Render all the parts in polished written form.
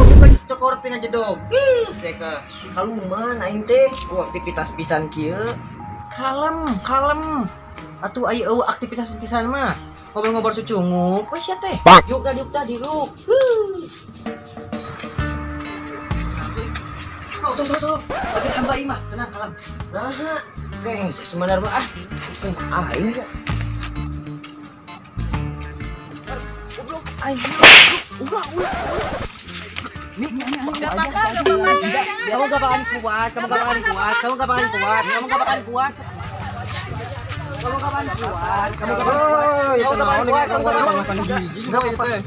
Buka cokor tina jedog. Ih, deka. Kaluman aing teh aktivitas pisan kieu. Kalem, kalem. Atuh aya eueuh aktivitas pisan mah. Ngobrol-ngobrol cucunguk. We sia teh. Yuk tadi yuk tadi ruk. Sok sok sok. Tapi hamba imah, tenang kalem. Nah, brengsek sebenarnya mah ah. Aing ya. Goblok aing. Ulah ulah. Nih, enggak apa-apa, kamu gak bakalan kuat, kamu gak bakalan kuat, kamu gak bakalan kuat, kamu gak bakalan kuat. Kamu gak bakalan kuat, kamu gak bakalan kuat, kamu gak bakalan kuat.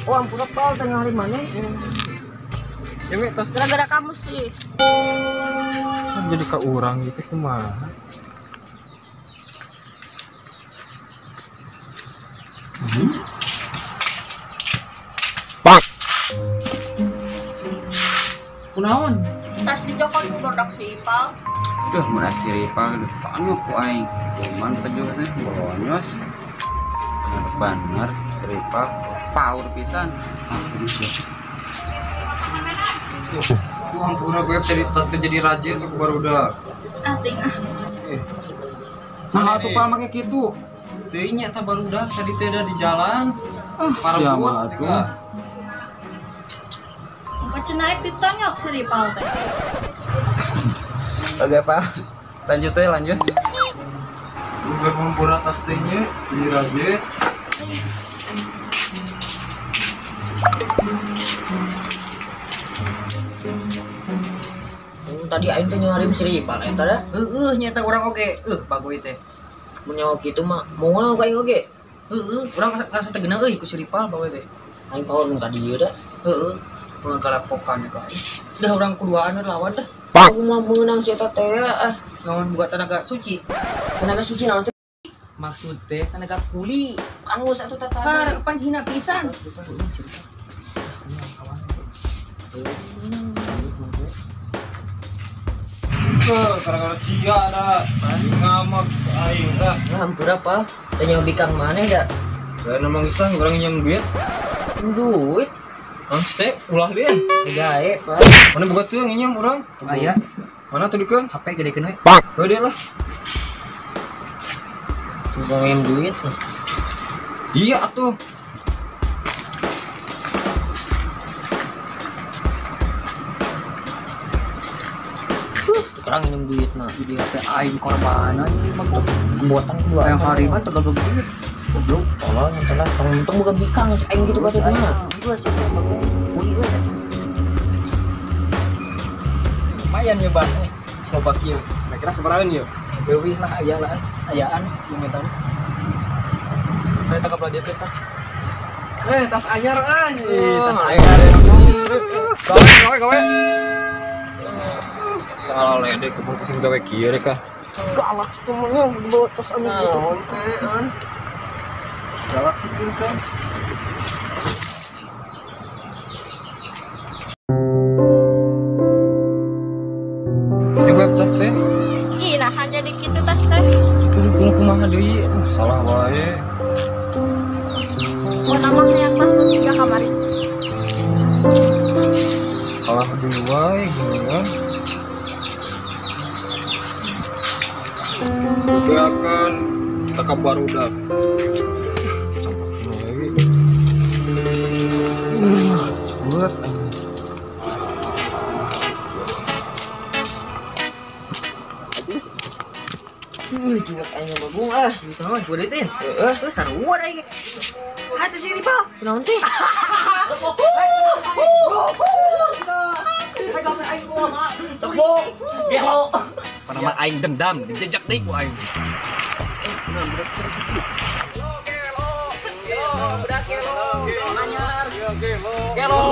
Oh, ampun tol tengah hari mana? Ya, Mi, tos gara-gara kamu sih. Jadi ke urang gitu kumaha? Pak. Kunaon? Tas dicokot ku bodak si Ipal. Duh, murah si Ipal ditanya ku aing. Cuman pejuh teh bonyos. Bener si Ipal power pisan. Ah, bisa. Tuh ampura gue tadi tas teh jadi raja tuh barudak. Ating ah. Nah, atuh pal make kitu. Teu nya tah barudak tadi teh ada di jalan. Ah, parebut atuh. Cenah ditonyok si Ripal teh. Oke, Pak. Lanjut teh, lanjut. Gue ampura tas teh nya jadi raja. Tadi aing teh nyarim si Ripal eta da. Heueuh nyata urang oge. Bagoy teh. Mun nyawa kitu mah moal ka aing oge. Heueuh, urang ngarasa teu geunah euy ku si Ripal bagoy teh. Aing power mun ka dieu da. Heueuh, urang kalapokan ka aing. Dah urang kuduaan lawan dah. Aku mah meunang si eta teh ah. Naon buka tenaga suci. Tenaga suci naon teh? Maksud teh tenaga kuli. Angus atuh teh. Har, pan hina pisan. Gara-gara sia ada ngamak aing dah. Hampura apa? Tanya bikang maneh da. Gak namang geus lah urang nyiam duit. Duit? Hah, teh ulah deui. Gae, Pak. Mana boga teu nyiam urang? Aya. Mana tuh dikeun? HP gedekeun we. Gede lah. Bukan nyiam duit. Iya atuh. Kurang minum duit mah. Jadi HP aing korbanan ieu mah buatan dua. Yang hari kan tegal begitu. Goblok, tolong tolong untung bukan bikang aing gitu katanya. Gua sih teh bagus. Kuli we. Lumayan ya, Bang. Slovakia. Kira seberahan ya? Leuwih lah aya lah. Ayaan leungitan. Saya tangkap dia tuh tas. Tas anyar euy. Tas anyar. Gawe gawe gawe. Salah ledek keputusan gawe kieu rek ah. Galak semuanya bawa tas anyar gitu. Naon teh euy. Galak kieu kan. Coba tas teh. Ih, nah jadi kitu tas teh. Kudu kumaha deui? Salah wae. Mau tambah yang tas terus juga kamari. Salah deui wae geuningan. Semoga akan tangkap barudak. Buat Cuek aing bagung ah. Naon kulitin? Heeh, sarua aing. Hati si Ripal. Naon teh? Tepuk. Gelo. Panama aing dendam, dijejak deui ku aing. Gelo, gelo. Anyar. Gelo.